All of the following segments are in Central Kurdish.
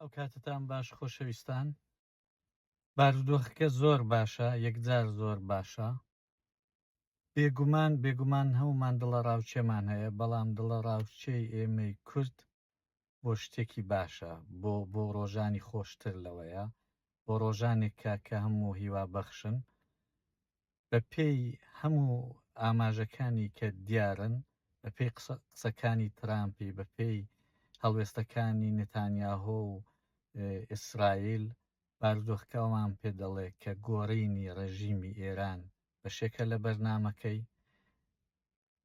ئەو کاتەتان باش خۆشەویستان. بارودۆخەکە زۆر باشە، یەکجار زۆر باشە. بێگومان بێگومان هەموومان دڵەڕاوکێمان هەیە، بەڵام دڵەڕاوکێی ئێمەی کورد بۆ شتێکی باشە، بۆ بۆ ڕۆژانی خۆشتر لەوەیە، بۆ ڕۆژانێک کە کە هەموو هیوا بەخشن. بە پێی هەموو ئاماژەکانی کە دیارن، بە پێی قسەکانی ترامپی، بە پێی هەڵوێستەکانی نتانیاهۆ و ئیسرائیل، بارودۆخەکە ئەومان پێ دەڵێ کە گۆڕینی ڕێژیمی ئێران بەشێکە لە بەرنامەکەی.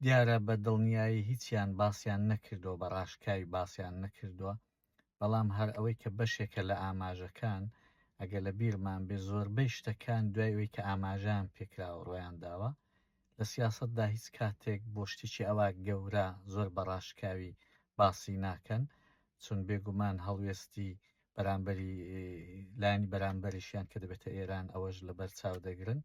دیارە بە دڵنیایی هیچیان باسیان نەکردووە، بە ڕاشکاوی باسیان نەکردووە، بەڵام هەر ئەوەی کە بەشێکە لە ئاماژەکان، ئەگەر لە بیرمان بێ زۆربەی شتەکان دوای ئەوەی کە ئاماژەیان پێکراوە ڕوویان داوە. لە سیاسەتدا هیچ کاتێک بۆ شتێکی ئەوا گەورە زۆر بە ڕاشکاوی باسی ناکەن، چون بێگومان هەڵوێستی بەرامبەری لایەنی بەرامبەریشیان کە دەبێتە ئێران ئەوەش لەبەر چاو دەگرن.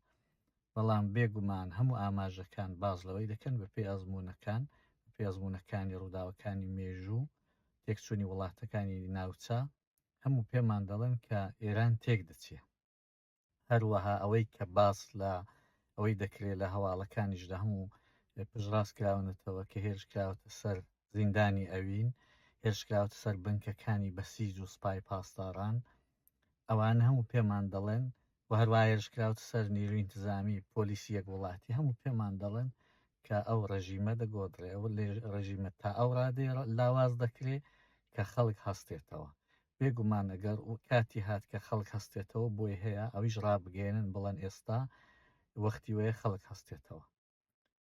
بەڵام بێ گومان هەموو ئاماژەکان باس لەوەی دەکەن بە پێی ئەزموونەکان، بە پێی ئەزموونەکانی ڕووداوەکانی مێژوو، تێکچوونی وڵاتەکانی ناوچە، هەموو پێمان دەڵێن کە ئێران تێک دەچێ. هەروەها ئەوەی کە باس لە ئەوەی دەکرێت لە هەواڵەکانیشدا هەموو پشتڕاست کراونەتەوە کە هێرش کراوەتە سەر زیندانی ئەوین، هێرش کراوەتە سەر بنکەکانی بەسیج و سپای پاسداران، ئەوانە هەموو پێمان دەڵێن و هەروەها هێرش کراوەتە سەر نیروی ئینتزامی پۆلیسی یەک وڵاتی هەموو پێمان دەڵێن کە ئەو ڕژیمە دەگۆڕدرێ ئەو ڕژیمە تا ئەو ڕادەیە لاواز دەکرێ کە خەڵک هەستێتەوە بێگومان ئەگەر کاتی هات کە خەڵک هەستێتەوە بۆی هەیە ئەویش ڕابگەیەنن بڵێن ئێستا وەختی وەیە خەڵک هەستێتەوە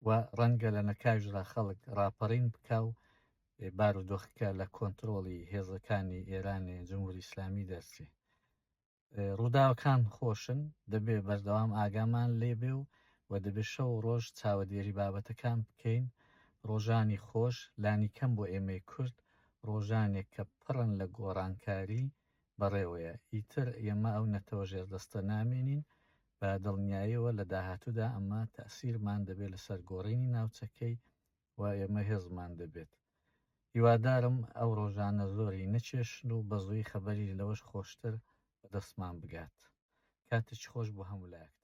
و ڕەنگە لە نەکاویشدا خەڵک ڕاپەڕین بکا و بارودۆخەکە لە کۆنترۆڵی هێزەکانی ئێرانێ جمهوری ئیسلامی دەرچێ. ڕووداوەکان خۆشن، دەبێ بەردەوام ئاگامان لێ بێ و و دەبێ شەو و ڕۆژ چاوەدێری بابەتەکان بکەین. ڕۆژانی خۆش، لانیکەم بۆ ئێمەی کورد، ڕۆژانێک کە پڕن لە گۆڕانکاری بەڕێوەیە. ئیتر ئێمە ئەو نەتەوە ژێردەستە نامێنین، بە دڵنیایەوە لە داهاتوودا ئەمە تەئسیرمان دەبێت لەسەر گۆڕینی ناوچەکەی و ئێمە هێزمان دەبێت. هیوادارم ئەو ڕۆژانە زۆری نەکێشن و بە زوویی خەبەری لەوەش خۆشتر بە دەستمان بگات. کاتێکی خۆش بۆ هەموو لایەکتان.